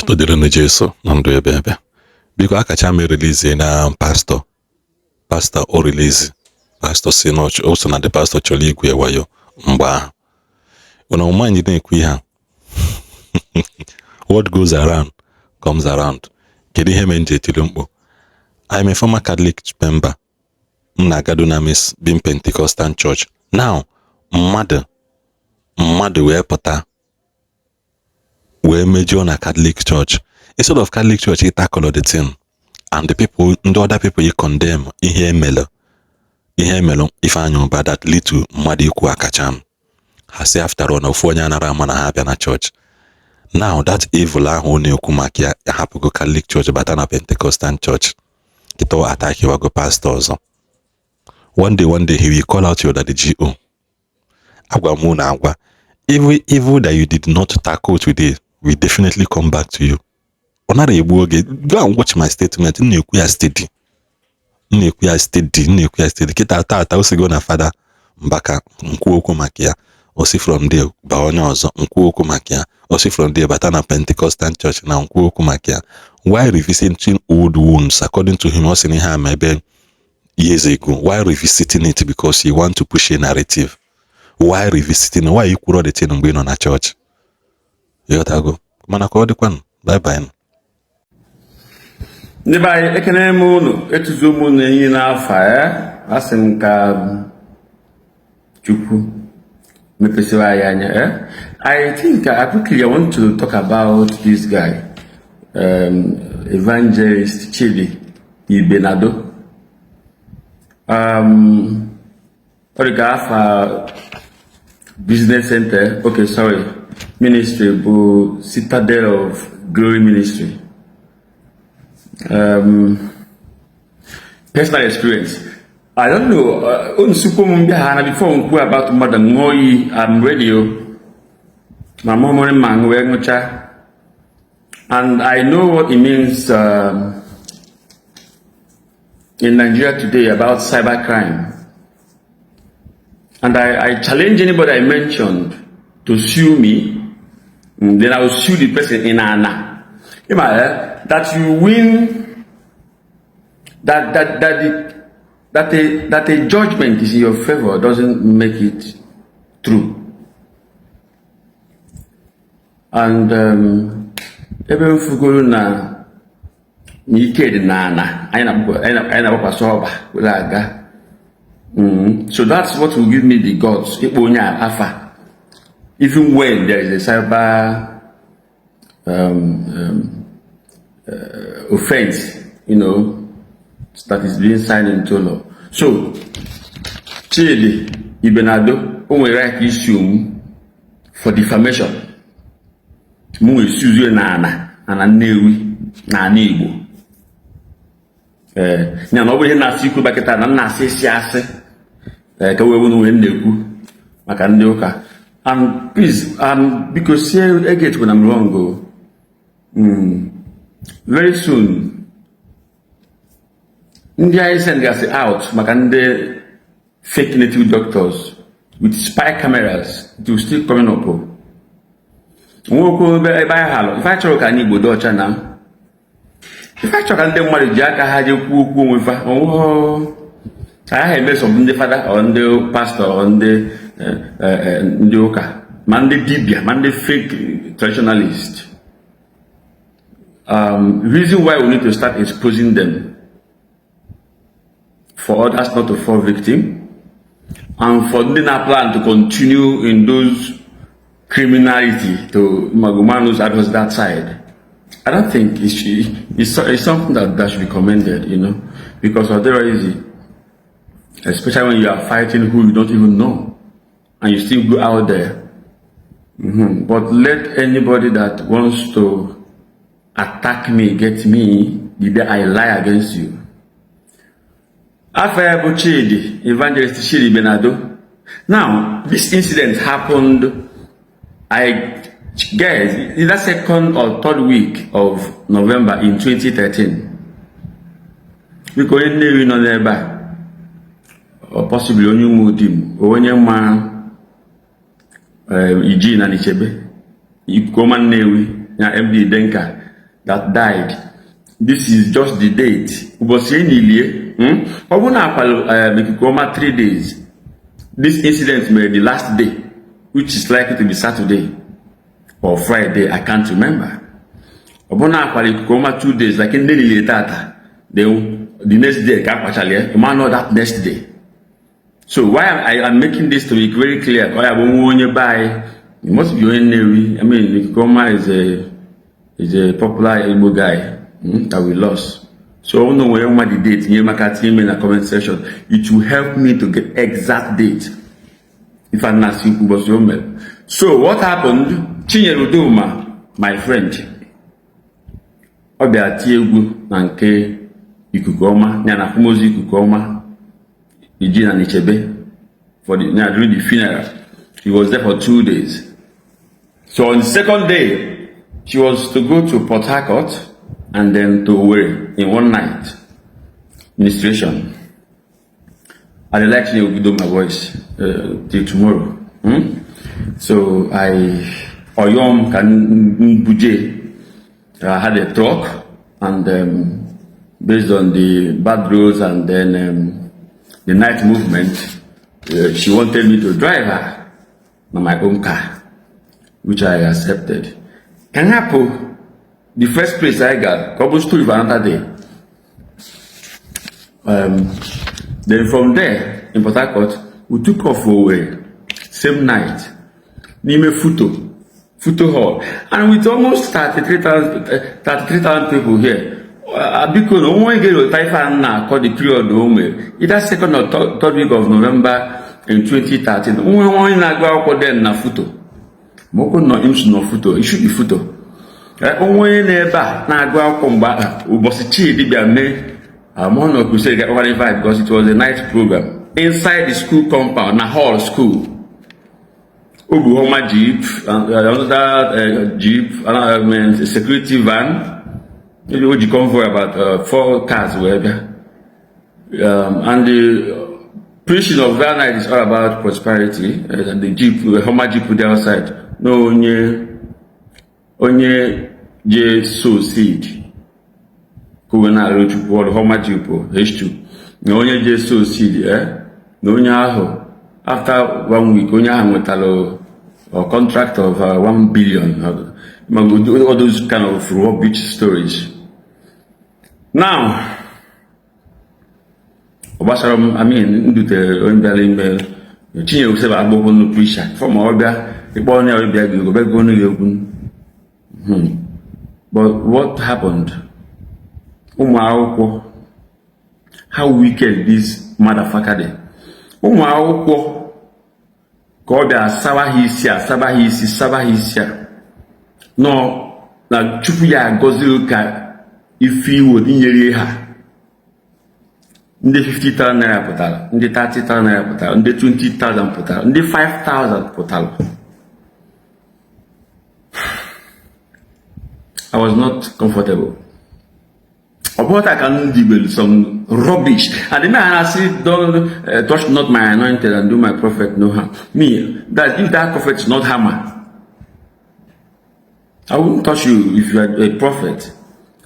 Otuto dịrịnụ Jesu na ndụ ebe ebe. Biko, akacha m release na pastor o release pastor si na o so na the pastor chọrọ igwu ya wayo mgbe ahụ. Unu mind na-ekwu ihe a, what goes around comes around. Kedu ihe mere m ji etiri mkpu? I'm a former Catholic member. M na-aga Dunamis, being Pentecostal church. Now, mmadụ wee pụta wee mejọọ na Catholic Church. Instead of Catholic Church tackle the thing and the people, ndị other people you condemn ihe emelu Ifeanyi Uba that lead to mmadụ ikwu akacha m, ha si after all na ofu onye anara ama na ha abịa na church. Now that evil ahụ ọ na-ekwu maka ya ahapụgo Catholic Church bata na Pentecostal Church. Kịta ọ attackiwago pastor ọzọ. One day, one day, he will call out your daddy G.O. Agwa m na agwa evil, evil that you did not tackle today will definitely come back to you. Ọ nara egbu oge. Go and watch my statement. M na-ekwu ya steady, m na-ekwu ya steady, m na-ekwu ya steady. Kịta tata o sigo na Fada Mbaka nkwu okwu maka ya, o si from there ba onye ọzọ nkwu okwu maka ya, o si from there bata na Pentecostal Church na nkwu okwu maka ya. Why revisiting old wounds? According to him, ọ sị na ihe a ma ebe years ago. Why revisiting it? Because you want to push a narrative. Why revisiting? Why you kwuru the thing mgbe ị nọ na church? Ịghọtago? Mana ka ọ dịkwanụ. Bye bye. Ndị be anyị, ekene m unu, etuzo m unu enyi n'afa ya. Asị m ka Chukwu mepesịrị anyị anya. I think quickly I want to talk about this guy, Evangelist Chidi Ibenado. Ọ dị ka afa business center, okay, sorry, ministry bụ Citadel of Glory Ministry. Personal experience, I don't know, unu m bịa ha na before m kwuo about mmadụ, ṅụọ iyi. I'm ready o, ma mụ mụrụ ma wee ṅụcha, and I know what it means in Nigeria today about cybercrime. And I challenge anybody I mentioned to sue me, then I will sue the person in Ana. That you win, that that that the, that a that a judgment is in your favor doesn't make it true. And ebe m fugoro na ike dị n'ana anyị na-agbakwasị ọba were aga. So that's what will give me the guts ịkpọ onye a afa, even when there is a cyber offense that is being signed into law. So Chidi Ibenado, o nwere right issue m for defamation. M nwere suzie na ana ana Nnewi na ana Igbo. Ee, ya na ọ bụ ihe na-asị ikwu bakịta na m na-asị isi asị, ee, ka wee wee m na-ekwu maka ndị ụka. And please, biko sie get when I'm wrong o. Very soon ndị anyị send gasị out maka ndị fake native doctors with spy cameras, it will still coming up o. Nwekwu ebe ebe anyị halụ. Ife anyị chọrọ ka anyị Igbo dị ọcha na ife anyị chọrọ ka ndị mmadụ ji aka ha jee kwuo okwu onwe fa onweghị anyị ha emeso ndị fada ọ ndị pastọ ọ ndị ndị ụka, ma ndị dibịa, ma ndị fake traditionalist. Reason why we need to start exposing them, for others not to fall victim and for ndị na plan to continue in those criminality to Magumanus across that side. I don't think it's something that should be commended, because otherwise, especially when you are fighting who you don't even know, and you still go out there. But let anybody that wants to attack me get me the day I lie against you. Afa ya bụ Chidi, Evangelist Chidi Benado. Now, this incident happened, I guess, in that second or third week of November in 2013. Biko, onye Nnewi nọ n'ebe a, or possibly onye Umudim, onye ma Iji na Nichebe, Ikoma Nnewi, na MD Denka, that died. This is just the date. Ụbọchị enilie, Ọ bụrụ na akwalụ ikuku ọma 3 days, this incident mere the last day, which is likely to be Saturday or Friday, I can't remember. Ọ bụrụ na akwara ikuku ọma 2 days, like ndị niile tata, then the next day ka akwachala ya, ma not that next day. So why I am making this to be very clear, ọ ya bụ nwa onye be anyị, it must be onye Nnewi. I mean, ikuku ọma is a popular Igbo guy that we lost. So unu nwere nwa the date, nye maka tinye me na comment section. It will help me to get exact date. If I'm not sick, ụbọchị o mere. So what happened? Chinyere Udoma, my friend, ọ bịa tie egwu na nke ikuku ọma, ya na akwamozu ikuku ọma, Iji na Nichebe, for the, ya, during the funeral. He was there for 2 days. So on the second day, she was to go to Port Harcourt and then to Owerri in one night ministration. I like to do my voice till tomorrow. So I, Oyom can Buje, had a truck, and based on the bad roads and then the night movement, she wanted me to drive her on my own car, which I accepted. Can happen. The first place I got, couple story for another day. Then from there, in Port Harcourt, we took off for Owerri, same night, n'ime Futo Hall. And with almost 33,000 people here, biko na onwe ga-eweta ife a na-akọ the period o mere, either second or third week of November in 2013, onwe onye na-agụ akwụkwọ then na Futo. Ma okwu nọ IMSU nọ Futo, it should be Futo. Onwe onye na-ebe a na-agụ akwụkwọ mgbe ụbọchị Chidi bịa mee Amon Crusade ga vibe, because it was a night program inside the school compound na hall school. Obu Homa jeep, another jeep, another security van. O ji convoy about 4 cars wee bịa. And the preaching of that night is all about prosperity. And the jeep, the Homa jeep dị outside. No onye je sow seed. Ka o na-arụ Chukwu ọrụ Homa jeep H2. Na onye je sow seed, na onye ahụ after 1 week onye ahụ nwetara a contract of 1 billion. All those kind of rubbish stories. Now, ọ gbasara m, I mean, ndutere onye bịara ime Chinyere Oseba agbụkwụ nnukwu preacher. Fọm ọ bịa ịkpọ onye ọbịa gị obego onye gị okwu. But what happened? Ụmụ akwụkwọ, how wicked this motherfucker dị. Ụmụ akwụkwọ ka ọ bịa saba ha isi a, saba ha isi, saba ha isi a. Nọ na Chukwu ya agọziri ka ife iwo inyere ha. Ndị 50,000 naira pụtara, ndị 30,000 naira pụtara, ndị 20,000 pụtara, ndị 5,000 pụtara. I was not comfortable. About I can deal some rubbish. And then I say, don't touch not my anointed and do my prophet no harm. Me, that if that prophet is not hammer, I won't touch you if you are a prophet.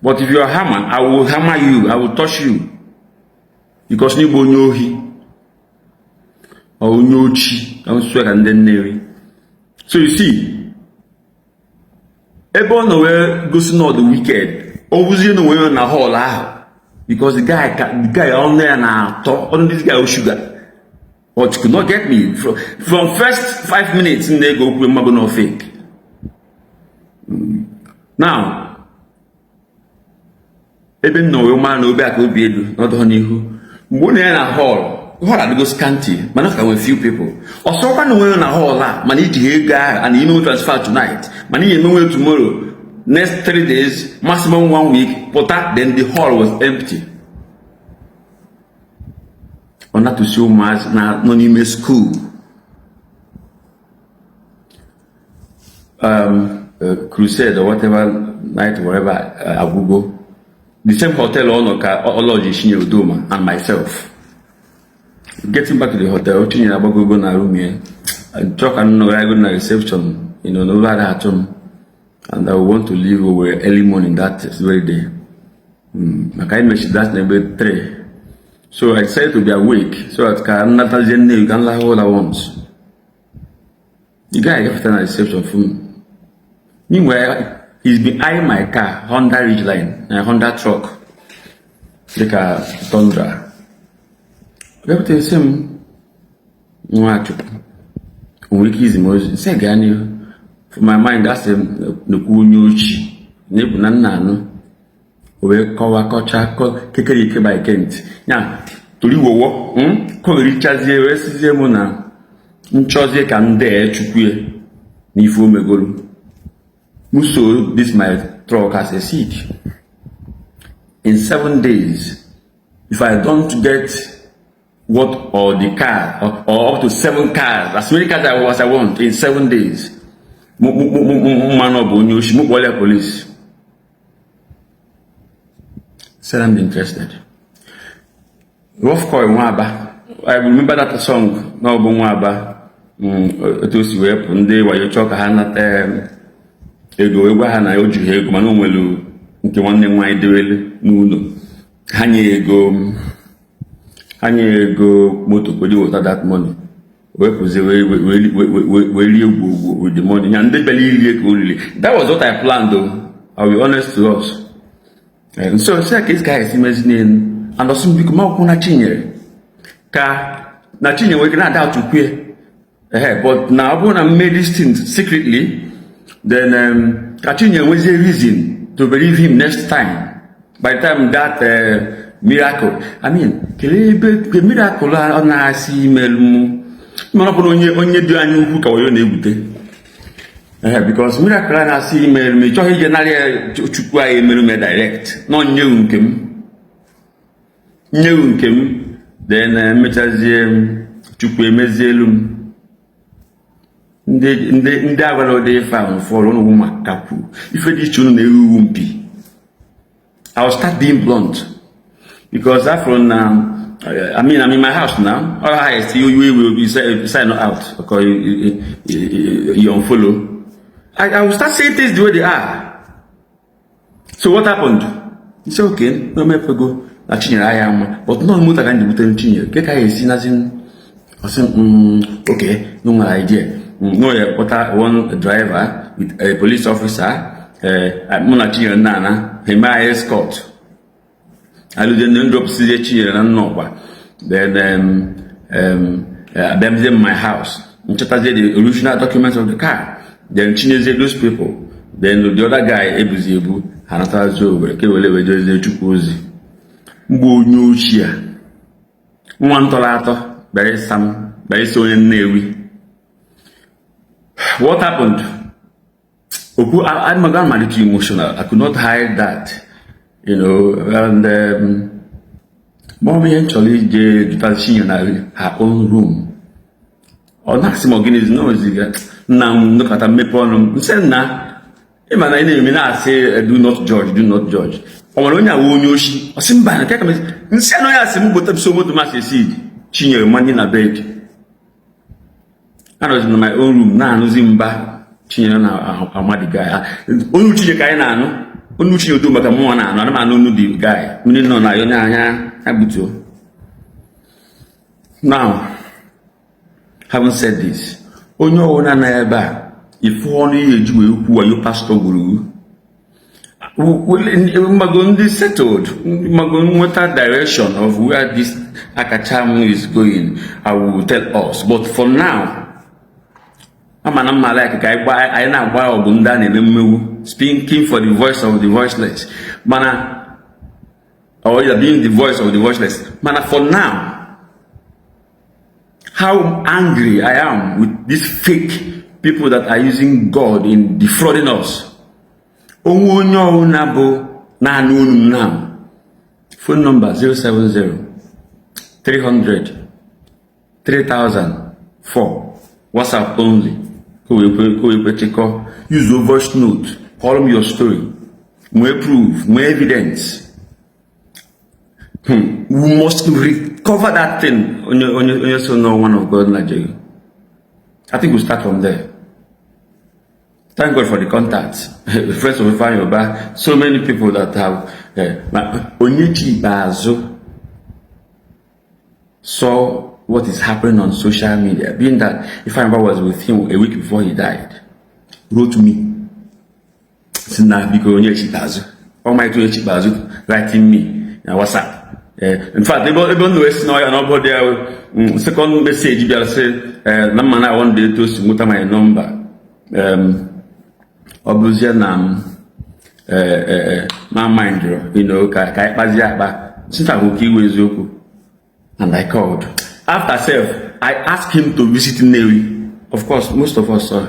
But if you are hammer, I will hammer you. I will touch you. Because n'igbo onye ohi or onye ochi, I will swear and then Nnewi. So you see, ebe ọ nọ wee gosi na ọ dị wicked, ọ bụzie na onwe ya na hall ahụ, because the guy ọnụ ya na-atọ, ọnụ this guy sugar, but you could not get me from first 5 minutes m na-ege okwu mmago na fake. Now, ebe m nọ wee mara na obe aka obi elu n'ọdụ n'ihu, mgbe ọ na ya na hall adịgo scanty, mana ka nwere few people. Ọsọkwa na onwe na hall a, mana iji ha ego ahụ and ime transfer tonight, mana ihe emenwe tomorrow, next 3 days, maximum 1 week, pụta, then the hall was empty. Ọ na-atụsi ụmụazị nọ n'ime school. Crusade or whatever night, whatever, agwụgo. The same hotel ọ nọ ka ọlọji Chinyere Udoma and myself. Getting back to the hotel, Chinyere agbagogo na room ya. Chọ ka m nọrọ na reception, you know, n'ụlọ ada atụ m. And I want to leave over early morning that very day. Maka anyị mechiri that ebe 3. So I decided to be awake so that ka m natazie Nnewi ka m lahụ ụra once. The guy gafeta na reception fụ m. Meanwhile, he's been eyeing my car, Honda Ridgeline, Honda truck, dịka Tundra. Ọ bịakwute sị m, "Nwachukwu, o nwere ike izi m ozi?" Nsị, "Gaa n'ihu." For my mind, asị m nnukwu onye ochi na-ebu na nna anụ. O wee kọwa kọcha kekere ike by Kent ya toriwowo kọgherichazie wee sizie mụ na nchọzie ka m dee Chukwu ya n'ife o megoro m. So this my truck as a seed in 7 days, if I don't get what or the car or up to seven cars, as many cars as I want in 7 days, mmanụ ọ bụ onye oshi, mụ kpọrọ ya police. Said I'm interested. Rough Coil Nwaba. I remember that song na ọ bụ Nwaba, otu o si wee pụ ndị wayo chọọ ka ha nata ego wee gwa ha na o ji ha ego, mana o nwere nke nwanne m nwaanyị dewelu n'ụlọ ha, nye ego, ha nye ego moto ka o ji weta that money wee pụzie wee rie gwogwo with the money ya ndị bịara irie ka o riri. That was what I planned though. I will be honest to us. And so sị ka esi ka esi mezi n'elu and ọsị m, biko ma ọkwụ na Chinyere ka na Chinyere nwere ike na-ada atụkwu ehe, but na ọ bụrụ na m mee this thing secretly, then ka Chinyere nwezie reason to believe him next time by the time that miracle, I mean, kelee ebe the miracle a ọ na-asị imelu mụ, mana ọ bụrụ onye dị anya ukwu ka wayo na-egwute ee, because miracle a na-asị imelu m, ị chọghị ije narị ya Chukwu anyị emerụ m ya direct nọ nyewu nke m, nyewu nke m, then emechazie m Chukwu emezielu m. Ndị agwara ụdị ife ahụ fọrọ ụnụ maka kwuru ife dị iche, unu na-ewu mpi. I will start being blunt because after now, I mean, I'm in my house now. All I see you will be sign out because you unfollow. I will start saying things the way they are. So what happened? He said, "Okay, no me go. Na Chinyere ahịa mma, but no moto ka ndị butere Chinyere. Ke ka ya esi nazi?" Ọ sị, "Okay, no nwere idea. No ya kpọta one driver with a police officer, mụ na Chinyere nna ana ha eme anyị escort." Alụzie ndị ndropsizie Chinyere na Nnọkwa, then abịazie my house, nchọtazie the original documents of the car, then chinyezie those people, then the other guy ebuzi ebu ha natazie Owerri ka ewere wee jezie Chukwu ozi. Mgbe onye ochie a nwa ntọrọ atọ bịara ịsa m, bịara ịsa onye Nnewi, what happened? Okwu I'm a little emotional. I could not hide that. And mom ihe m chọrọ ije jụta Chinye na her own room. Ọ na-asị m ọgịnịzi na oziga nna m nụkọta mmepe ọnụ m nsị nna ịma na ị na-eme na-asị, "Do not judge, do not judge." Ọ nwere onye awụ onye oshi? Ọ sị mba, nke ka nsị na onye asị m gote m so moto masị esi Chinyere manye na bed. Anọzi na my own room na-anụzi mba Chinyere na amadi guy. Onye Chinye ka anyị na-anụ onu Chinye odo maka mụnwa na-anụ ana m anụ onu the guy mmiri nọ na ya onye anya agbutuo. Now, having said this, onye ọbụla nọ ebe a ifu ọnụ ihe eji wee kwu wayo pastọ gburu mmago ndị settled mmago nweta direction of where this akacham is going, I will tell us. But for now, ama na mma like ka anyị na-agba ọgụ ndị a na-eme mmegbu, speaking for the voice of the voiceless, mana or being the voice of the voiceless. Mana for now, how angry I am with these fake people that are using God in defrauding us. Onwe onye ọbụla bụ naanị unu m now, phone number 070 300 3004, WhatsApp only, ka wee kwe chịkọ. Use your voice note, call me your story, nwee proof, nwee evidence. We must recover that thing. Onye so no one of God Nigeria. I think we'll start from there. Thank God for the contacts. Friends of Ifeanyi Ubah, so many people that have. Onyechi Ikpeazu saw what is happening on social media, being that Ifeanyi Ubah was with him a week before he died, wrote me. Sị na biko Onyechi Ikpeazu, Almighty Onyechi Ikpeazu writing me na WhatsApp. In fact, ebe ebe ọ na-esi n'ọya na ọbọdụ ya, second message bịara sị na mma na awọ ndị etu o si nweta my number, ọ bụrụzie na m ma mind ka ka anyị kpazie akpa since ahụ ka iwe eziokwu. And I called after self. I asked him to visit Nnewi. Of course, most of us saw.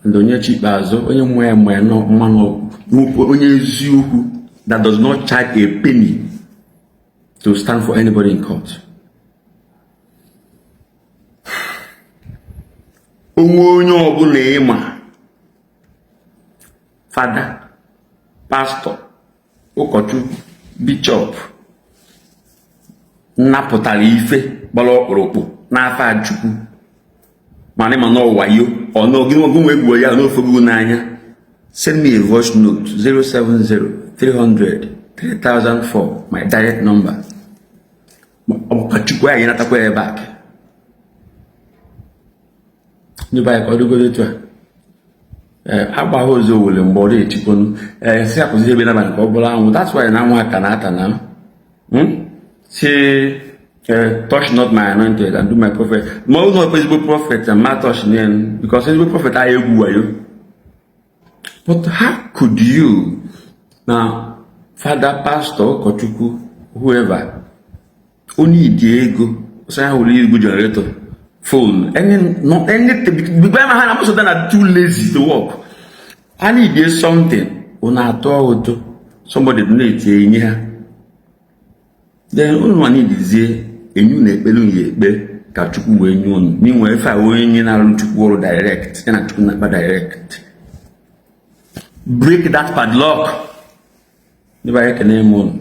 And Onyechi Ikpeazụ, onye nwe ya mmanụ, onye eziokwu that does not charge a penny to stand for anybody in court. Onwe onye ọbụla ịma, fada, pastọ, ụkọchukwu, bishọp nnapụtara ife gbara ọkpụrụkpụ n'afa Chukwu, mana ịma na ọwayo ọnụgụnwe egbuo ya n'ofe gị n'anya, send me a voice note, 070 300 3004, my direct number. Ọ bụkwa Chukwu anyị natakwa ya back. Ndị be anyị, ka ọ dịgodo etu a. Ee, agbaghị ozu owele mgbe ọ na-etikwonu. Ee, si apụzi ebe n'abalị ka ọ bụrụ anwụ. That's why na anwụ aka na-ata na si touch not my anointed and do my prophet. Ma ọ nọ ezigbo prophet and ma touch name, because ezigbo prophet anyị egwu wayo. But how could you na father, pastor, ụkọchukwu, whoever, onye idi ego sọ ya were igwe generator, phone, any, not anything, because ha na most of them are too lazy to work. Ha need something, unu atọ ụtọ, somebody donate, enye ha, then unu ma nidizie enye unu ekpere, unu ya ekpe ka Chukwu wee nye unu. N'inwe ife a, onye na-arụ Chukwu ọrụ direct, ya na Chukwu na-akpa direct. Break that padlock. Ndị be anyị, ekene m unu.